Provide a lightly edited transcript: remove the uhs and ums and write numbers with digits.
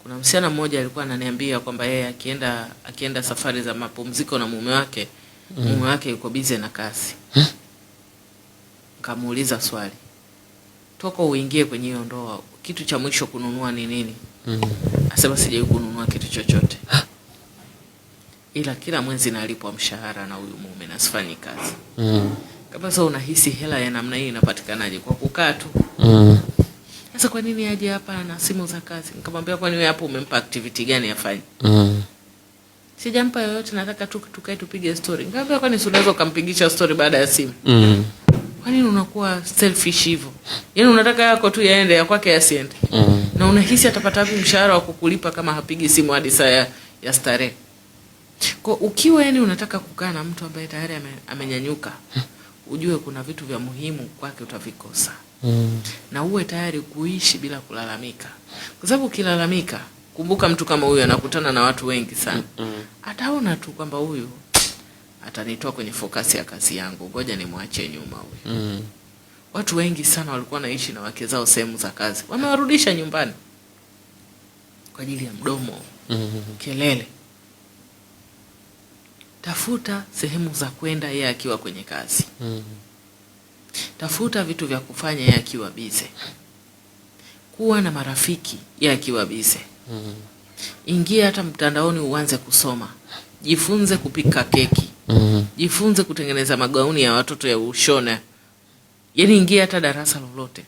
Kuna msichana mmoja alikuwa ananiambia kwamba yeye akienda safari za mapumziko na mume wake, mume wake yuko bize na kazi. Nikamuuliza swali, toka uingie kwenye hiyo ndoa, kitu cha mwisho kununua ni nini? Asema sijawahi kununua kitu chochote, ila kila mwezi nalipwa mshahara na huyu mume na sifanyi kazi. Kama sasa unahisi hela ya namna hii inapatikanaje? Kwa kukaa tu. Sasa kwa nini aje hapa na simu za kazi? Nikamwambia, kwani wewe hapo umempa activity gani afanye? Sijampa yoyote, nataka tu tukae tupige story. Nikamwambia, kwani si unaweza ukampigisha story baada ya simu? Kwa nini unakuwa selfish hivyo? Yaani unataka yako tu yaende, ya kwake yasiende. Na unahisi atapata wapi mshahara wa kukulipa kama hapigi simu hadi saa ya starehe? Kwa ukiwa yani unataka kukaa na mtu ambaye tayari amenyanyuka, ujue kuna vitu vya muhimu kwake utavikosa. Na uwe tayari kuishi bila kulalamika. Kwa sababu ukilalamika, kumbuka mtu kama huyu anakutana na watu wengi sana. Ataona tu kwamba huyu atanitoa kwenye focus ya kazi yangu, ngoja nimwache nyuma huyu. Watu wengi sana walikuwa wanaishi na wake zao sehemu za kazi, wamewarudisha nyumbani kwa ajili ya mdomo, kelele. Tafuta sehemu za kwenda yeye akiwa kwenye kazi. Tafuta vitu vya kufanya yeye akiwa bize. Kuwa na marafiki yeye akiwa bize. Ingia hata mtandaoni uanze kusoma. Jifunze kupika keki. Jifunze kutengeneza magauni ya watoto ya ushona. Yaani ingia hata darasa lolote.